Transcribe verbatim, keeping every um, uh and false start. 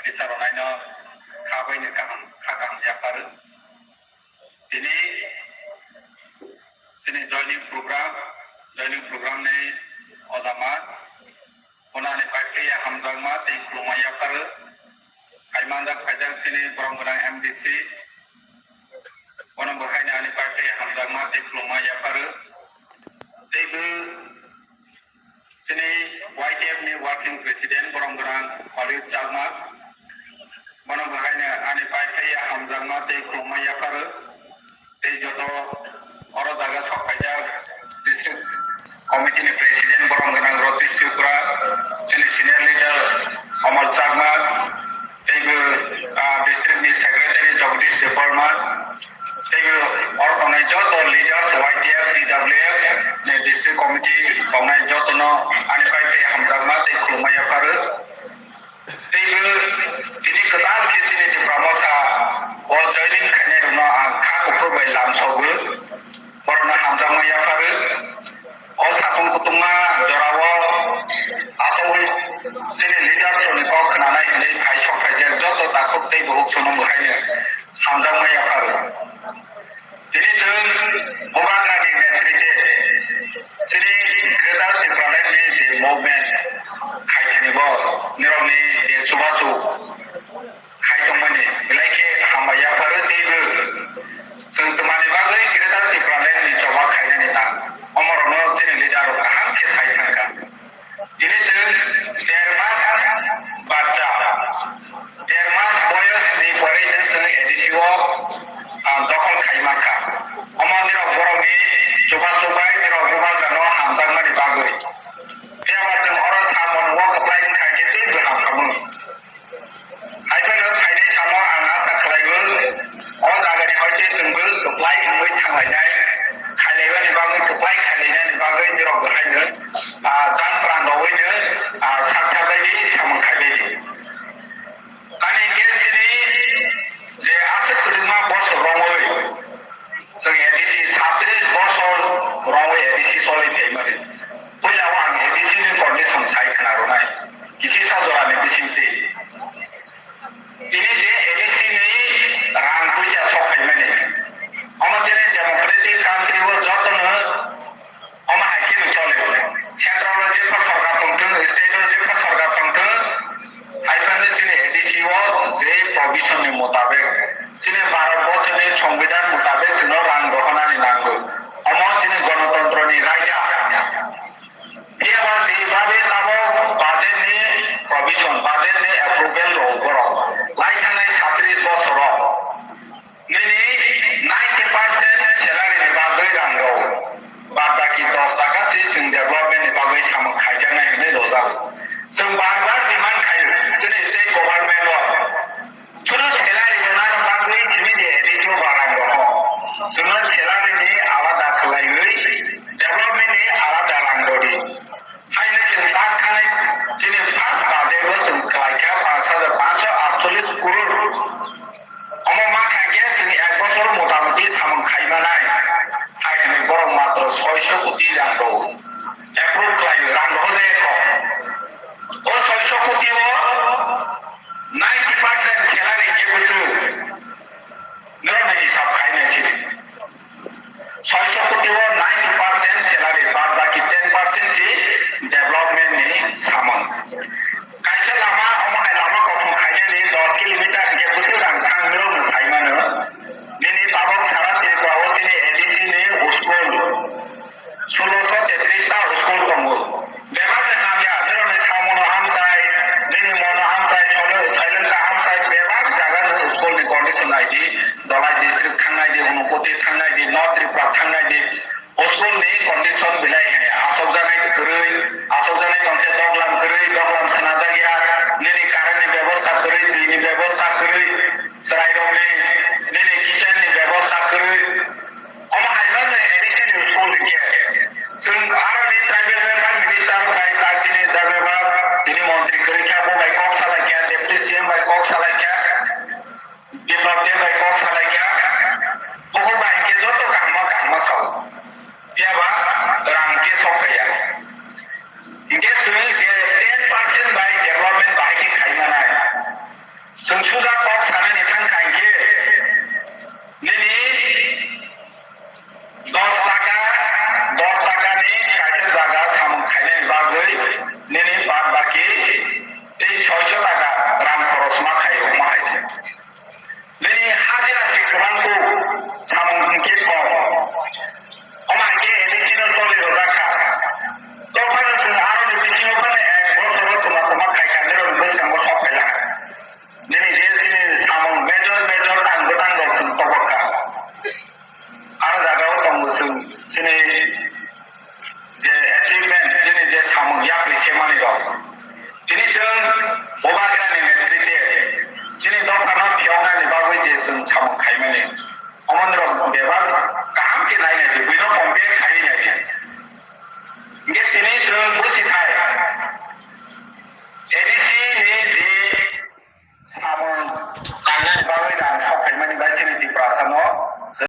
Bisa rwnaino kha baino kaham, kha kaham yapharw. Tini chini joining program, joining program ni ojama, bono ani pai khe hamjakma tei khulumma yapharw. Phaimanjak phaijak chini borom gwnang M D C, bono bo haino ani pai khe hamjakma tei khulumma yapharw. Tei bo chini Y T F ni working president borom gwnang Khalid Chakma, bono bo haino ani pai khe hamjakma tei khulumma yapharw. Tei joto oro jaga sok phaijak district committee ni president borom gwnang Ratish Tripura, chini senior leader Amal Chakma, tei bo, ah, district ni secretary Jagdish Debbarma, tei bo oro tongnai joto leaders Y T F, T W F ni district committee tongnai jotono ani pai tei hamjakma tei khulumma yapharw. Tei bo tini kwtal khe chini Tipra Motha o joining khainai rokno ang kha kuphur bai lamsogwi borokno hamjakma yapharw. O satung kutungma jorao asogwi chini leaders rokni kok khwnanai hwnwi phai sok phaijak joto takhuk tei bukhuk chwngno mwkhaino hamjakma yapharw. Tini chwng Bubagrani netrite chini Greater Tipraland ni je movement khai thani bo nirokni je chubachu khai tongmani belai khe hambai yapharw tei bo chwng twmani bagwi Greater Tipraland ni choba khainani nang omorokno chini leader rok kaham khe sai thangkha. Tini chwng der mas bacha, der mas boyos ni pore chwng A D C o, ah, dokhol khai mankha. Omo nirok borokni chubachu bai nirok Bubagrano hamjakmani bagwi. Phiya ba chwng oro samung o kwplai wngkha khe tei bo hamkha mung. Hai phano phainai samo ang asa khlaio, o jagani hoite chwngbo kwplai wngwi thanglainai, khailaimani bagwi kwplai khailainani bagwi nirok bo haino, ah, jang pran rwino, ah, sak thabaidi samung khaibaidi. Ani hinkhe chini je aswk kwrwngma bosor romwi, chwng A D C satris bosor romwi A D C choli phaimani. Puila o ang A D C ni condition sai khna rwnai, kisi sa jorani bisingtwi. Tini je A D C ni rang puisa sok phaimani, omo chini democratic country o jotono omo hai khe no chole. Central o jepha sorkar tongthwng, state o jepha sorkar tongthwng, hai phano chini A D C o je provision ni motabek, chini Bharat borso ni Songbidan motabek chwngno rang rohornani nango. Omo chini Ganatantro ni raida. Phiya ba je babe tabok budget ni provision, budget ni approval rw borok lai thangnai satris bosoro nini ninety percent salary ni bagwi rang rw, bad baki dos taka se chwng development ni bagwi samung khaijaknai hwnwi rwjago. Chwng bar bar demand khaio chini state government o. Chwngno salary rwnani bagwi simi de A D C o barang roho. Chwngno salary ni alada khwlaiwi development ni alada rang rwdi. Haino chwng tak thani chini first budget o chwng khlaikha panch hajar panchsho atchollish crore. Omo mankha khe chwng ek bosor motamuti samung khaimanai. Hai hwnwi borok matro soisho koti rang rwo. Approve khlaiwi rang rohojak kho. O soisho koti o ninety percent salary khe bwswk norokni hisab khai nai sidi. Soisho koti o ninety percent salary, bad baki ten percent si development ni samung. Kaisa lama, omo hai lama kosong khainani dos kilometer hinkhe bwswk rang thang norokno sai mano. Nini tabok sara Tripura o chini A D C ni school. Sulosho tetris ta school tongo. Bebak ni hamya, nini samono hamsai, nini mono hamsai, solo silent ta hamsai, bebak jaga ni school ni condition naidi, Dholai district thangnaidi, Unakoti thangnaidi, North Tripura thangnaidi, school ni condition belai hai, asokjaknai kwrwi, asokjaknai tongkhe doglam kwrwi, doglam swnajak ya, nini current ni bebosta kwrwi, twi ni bebosta kwrwi, chwrairokni nini kitchen ni bebosta kwrwi. Omo hai no nai A D C ni school hinkhe. Chwng aroni tribal welfare minister bai ta chini tribal ba tini montri kwrwi kha, bo bai kok salai kha, deputy C M bai kok salai kha, Biplab Deb bai kok salai kha. Bukhuk bai hinkhe joto kaham kaham sao. Phiya ba rang khe sok phaiya. Hinkhe chwng je ten percent bai development bahai khe khai manai. Chwng suja kok sanani thang kha hinkhe, nini dos taka, dos taka ni kaisa jaga samung khainani bagwi nini bad baki tei soiso taka rang khoros ma khai, ma khai se. Nini hajira se kwbang kuk, samung hinkhe kom. Omo hinkhe A D C no choli rwjak kha. Tophano chwng aroni bisingo phano ek bosoro tuma tuma khai kha, nirok bwskango sok phailak kha. Nini je chini samung major major tang bwtang rok chwng tobok kha. Aro jaga o tongo chwng chini je achievement, chini je samung yapri semani rok. Tini chwng Bubagrani netritwe chini dophano phiyoknani bagwi je chwng samung khaimani, omonrok bebak kaham khe nainai di, buino compare khaiwi nai di. Hinkhe tini chwng buchi thai,